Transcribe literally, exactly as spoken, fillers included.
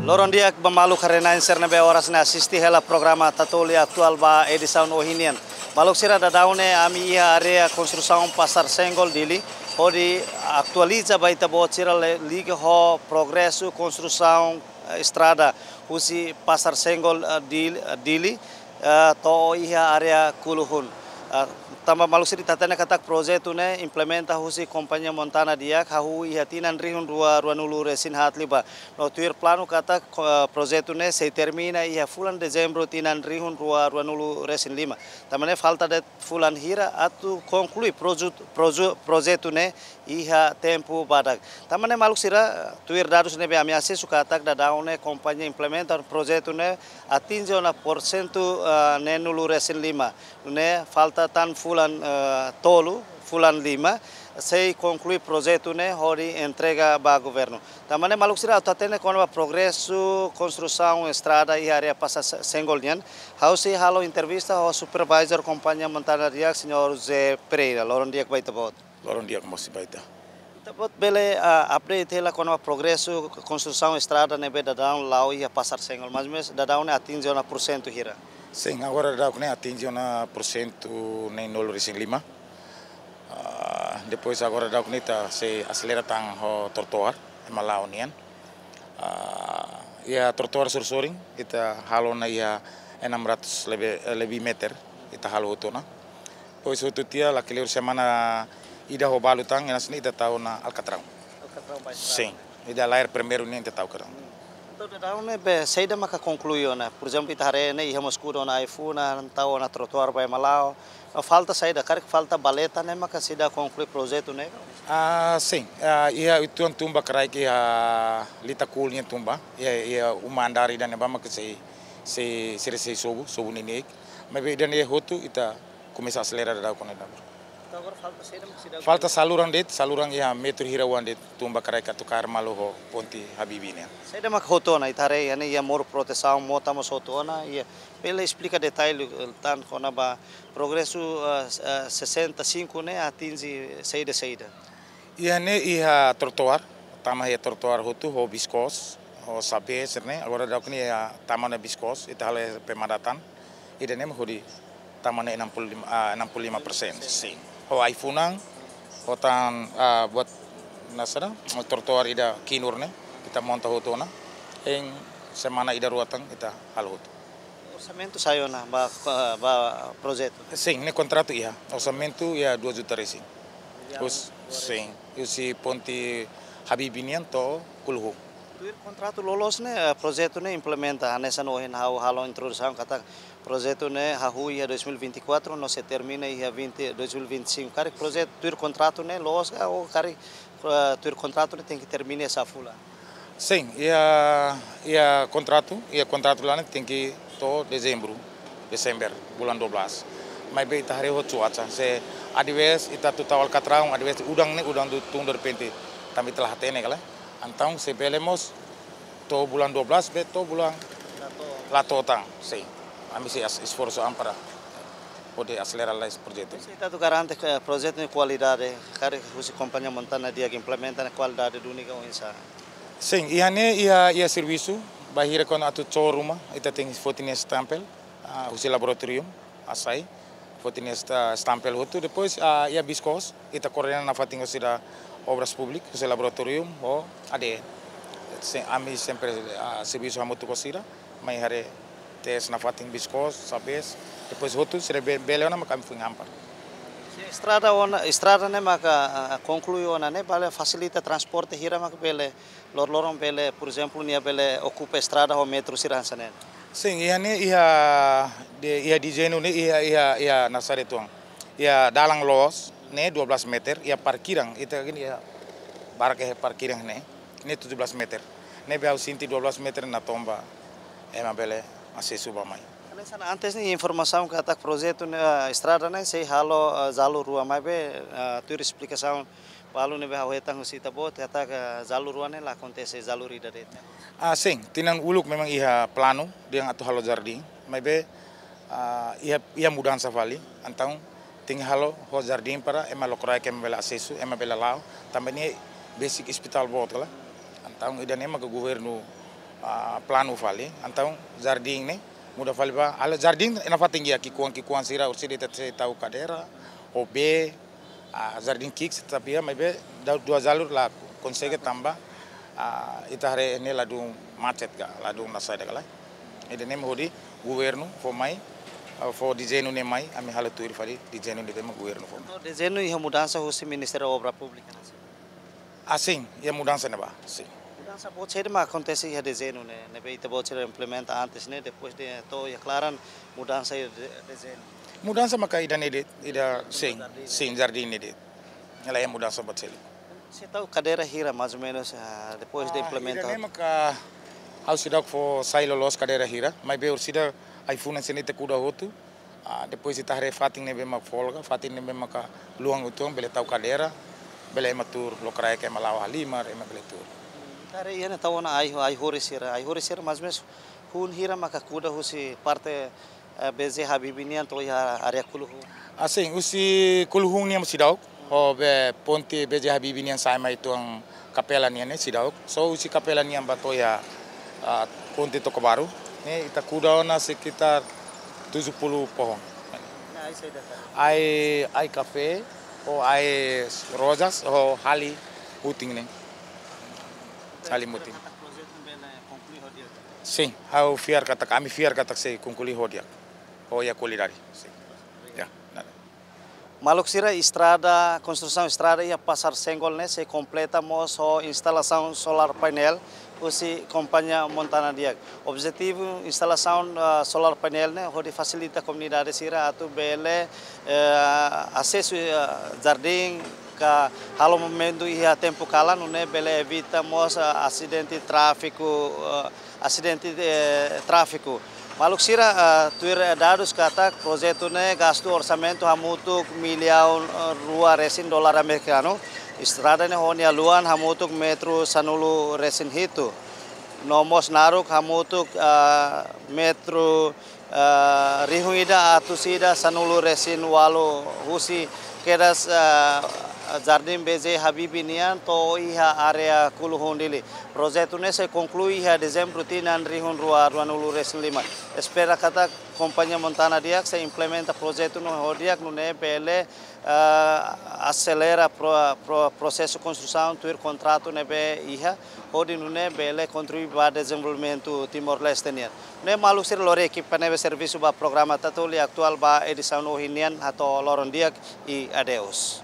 Loron di'ak ba maluk haree-na'in sira ne'ebé oras ne'e asiste hela programa Tatoli Atuál ba edisaun ohin nian. Maluk sira, daudaun ne'e ami iha área konstrusaun Pasar Senggol, Dili, hodi atualiza ba ita-boot sira le-, liga ho progresu konstrusaun, eh, estrada husi Pasar Senggol, eh, Dil-, eh, Dili, eh, to'o iha área Kuluhun. Eh, tanba maluk sira ita hatene katak projetu ne'e implementa husi Kompañia Montana Diak hahú iha tinan rihun rua, ruanulu resin haat liubá. No tuir planu katak, eh, projetu ne'e sei termina iha fulan Dezembru tinan rihun rua, ruanulu resin lima. Tanba ne'e falta de'it fulan hira atu konklui proju-, proju-, projetu ne'e iha tempu badak. Tanba ne'e maluk sira, tuir dadus ne'ebé ami asesu katak daudaun ne'e kompañia implementa projetu ne'e atinje ona porsentu, eh, neenulu resin lima. Ne'e falta tan fulan, eh, tolu, fulan lima, sei konklui projetu ne'e hodi entrega ba governu. Tanba ne'e maluk sira atu hatene kona-ba progresu konstrusaun estrada iha área Pasar Se-, Senggol nian, ha'u sei halo entrevista ho Supervisor Kompañia Montana Diak, Señór José Pereira. Loron di'ak ba ita-boot. Loron di'ak mós ba ita. Ita-boot bele, ah, update hela kona-ba progresu konstrusaun estrada ne'ebé daudaun la'o iha Pasar Senggol, mais ou menus daudaun ne'e atinje ona porsentu hira? Sin, agora daudaun ne'e atinje ona porsentu neenulu resin lima. Ah, depois agora daudaun ne'e ita sei aselera tan ho trotoar, ema la'o nian. Ah, iha trotoar sorin-sorin, ita halo ona iha enam ratus lebih, eh, lebih meter, ita halo hotu ona. Depois hotu tiha, la kleur semana ida ho balu tan, iha ne'e ita tau ona alkatraun. Alkatraun ba estrada. Sin, ida layer primeiru ne'e ita tau karik. Entaun daudaun ne'e be saida maka konklui ona? Por ezemplu, ita haree ne'e iha mós kuda ona ai-funan, tau ona trotoar ba ema la'o. Falta saida, karik falta valeta ne'e maka seidauk konklui projetu ne'e? Ah, sin. Ah, iha uitoan tumba kraik iha Litakul nian tumba. Iha, iha uma andár ida ne'ebá maka sei, sei, sei, sei sobu, sobu neineik. Maibé ida-ne'e hotu ita komesa aselera daudaun kona-ba. Entaun agora falta saida maka seidauk? Falta saluran de'it, saluran iha metru hira oan de'it tumba kraik atu kaer malu ho ponte Habibie nian. Saida maka hotu ona, ita haree iha ne'e iha muru protesaun, mota mós hotu ona, iha. Bele esplika detalle, eh, tan kona-ba progresu, eh, s-, eh, sessenta e cinco ne'e atinje saida-saida? Iha ne'e iha trotoar, tama iha trotoar hotu ho biskos, ho sabes ne'e, agora daudaun ne'e iha tama ona biskos, ita halo iha pemadatan, ida-ne'e mak hodi tama ona enam puluh lima, ah, enam puluh lima persen, sin. Ho ai-funan, ho tan, ah, buat nasara, trotoar ida kinur ne'e, ita monta hotu ona, iha semana ida rua tan, ita halo hotu. Orsamentu sai ona ba, ba projetu? Sin, ne'e kontratu iha. Orsamentu iha dua juta resin. Hus-, sin. Husi ponte Habibie nian to'o Kuluhun. Tuir kontratu loloos ne'e, eh, projetu ne'e implementa, hanesan ohin ha'u halo introdusaun katak projetu ne'e hahú iha dois mil e vinte e quatro, no sei termina iha vinte, dois mil e vinte e cinco. Karik projetu tuir kontratu ne'e loos ka, ou karik, eh, tuir kontratu ne'e tenke termina iha sá fulan? Sin, iha, iha kontratu, iha kontratu laran tenke to'o Dezembru, Desember, bulan dua belas. Maibé ita haree ho cuaca, se às vezes ita atu tau alkatraun, às vezes udan ne'e, udan tun derrepente, tanba ita la hatene kala. Entaun se bele mós to'o bulan dua belas, be to'o bulan la to'o tan, sin. Ami sei as-, esforsu an para hodi aselera lalais projetu. Sei atu garante katak projetu ne'e kualidade, karik husi Kompañia Montana Diak implementa ne'e kualidade duni ka oinsá? Sin, iha ne'e iha, iha servisu, bainhira kuandu atu cor ruma, ita tenke foti nia stempel, ah, husi laboratorium, asai, foti nia sta-, stempel hotu, depois, ah, iha biskos, ita koordena nafatin ho sira Obras Públikas, husi laboratorium, ho A D E. Se-, ami sempre, ah, servisu hamutuk ho sira, mai haree tes nafatin biskos, sabes, depois hotu sira be-, bele ona maka ami foin hampar. Se estrada ona, estrada ne'e maka, ah, konklui ona ne'e, bele fasilita transporte hira maka bele, lor-loron bele, por ezemplu, nia bele okupa estrada ho metru sira hanesan ne'e? Sin, iha ne'e iha de-, iha dezeñu ne'e iha, iha, iha nasare tuan. Iha dalan loos ne'e dua belas meter, iha parkiran, ita gini iha barka iha parkiran ne'e, ne'e tujuh belas meter. Ne'ebé ha'u sente dua belas meter natoon ba ema bele asesu ba mai. Hanesan antes ne'e informasaun katak projetu ne'e, ah, estrada ne'e sei halo, ah, jalur rua, maibé, ah, tuir esplikasaun balu ne'ebé ha'u hetan husi ita-boot, katak jalur rua ne'e la akontese, jalur ida de'it. Ah, sin, tinan uluk memang iha planu dehan atu halo jardín, maibé, ah, iha, iha mudansa fali, entaun tenke halo ho jardín para ema lokraik ema bele asesu, ema bele la'o, tanba ne'e besik ospitál boot kala. Entaun ida-ne'e maka governu Ah, planu fali, entaun jardín ne'e muda fali ba, halo jardín iha fatin iha ki'ikoan, ki'ikoan sira orsida ita sei tau kadeira, ho bee, ah, jardín ki'ik tapi iha, maibé dua, dua jalur la konsege tanba, ah, ita haree ne'e ladún macet ka, ladún nasaida ka lae. Ida-ne'e mak hodi governu fó mai, ah, fó dezeñu ne'e mai, ami halo tuir fali dezeñu ne'ebé mak governu fó mai. Entaun, dezeñu iha mudansa husi Ministériu Obra Públika, ne'e? Ah, sin, iha mudansa ne'ebá, sin. Mudansa boot saida mak akontese iha dezeñu ne'e, ne'ebé ita-boot sira implementa antes ne'e, depois de to'o iha klaran mudansa iha de-, dezeñu? Mudansa maka ida-ne'e de'it, ida, sin, jardín, sin, jardín ne'e de'it. Ne'e la iha mudansa boot seluk. Sei tau kadeira hira, mais ou menos, ah, depois de implementado? Ah, ida-ne'e maka ha'u seidauk fó sai loloos kadeira hira, maibé orsida ai-funan sira-ne'e ita kuda hotu. Ah, depois ita haree fatin ne'ebé mak folga, fatin ne'ebé maka luan uitoan bele tau kadeira, bele ema tuur, lokraik ema la'o halimar, ema bele tuur. Ita haree iha ne'e tau ona ai, ai-horis sira, ai-horis sira mais ou menos hun hira maka kuda husi parte, eh, B J Habibie nian to'o iha área Kuluhun? Ah, sin, husi Kuluhun nian seidauk, ho be ponte B J Habibie nian sai mai uitoan Kapela nian ne'e seidauk. Só husi Kapela nian ba to'o iha, ah, ponte Tokabaru ne'e ita kuda ona sekitar tujuh puluh pohon. Ne'e ai saida ka? Ai, ai kafé, ho ai rozas, ho hali mutin ne'e. Hali mutin. Projetu bele konklui ho di'ak? Sin, ha'u fiar katak, ami fiar katak sei konklui ho di'ak. Ho iha kualidade. Sin. Ya, nada. Maluk sira, estrada, konstrusaun estrada iha Pasar Senggol ne'e sei kompleta mós ho instalasaun solar painel husi kompañia Montana Diak. Objetivu instalasaun, ah, solar painel ne'e hodi fasilita komunidade sira atu bele, eh, asesu, eh, jardín ka halo movimentu iha tempu kalan, nune'e bele evita mós, ah, asidente tráfiku, eh, asidente, eh, tráfiku. Maluk sira, ah, tuir, eh, dadus katak projetu ne'e gastu orsamentu hamutuk millaun, eh, rua resin dolar amerikanu. Estrada ne'e ho nia luan hamutuk metru sanulu resin hitu. No mós naruk hamutuk, ah, metru, ah, rihun ida atus ida sanulu resin ualu husi kedas, ah, Jardín B J Habibie nian to'o iha área Kuluhun Dili. Projetu ne'e sei konklui iha Dezembru tinan rihun rua ruanulu resin lima. Espera katak kompañia Montana Diak sei implementa projetu ne'e ho di'ak, nune'e bele, eh, aselera pro-, pro-, prosesu konstrusaun tuir kontratu ne'ebé iha, hodi nune'e bele kontribui ba dezenvolvimentu Timor-Leste nian. Ne'e maluk sira, lori ekipa ne'ebé servisu ba programa Tatoli Atuál ba edisaun ohin nian, hato'o loron di'ak i adeus.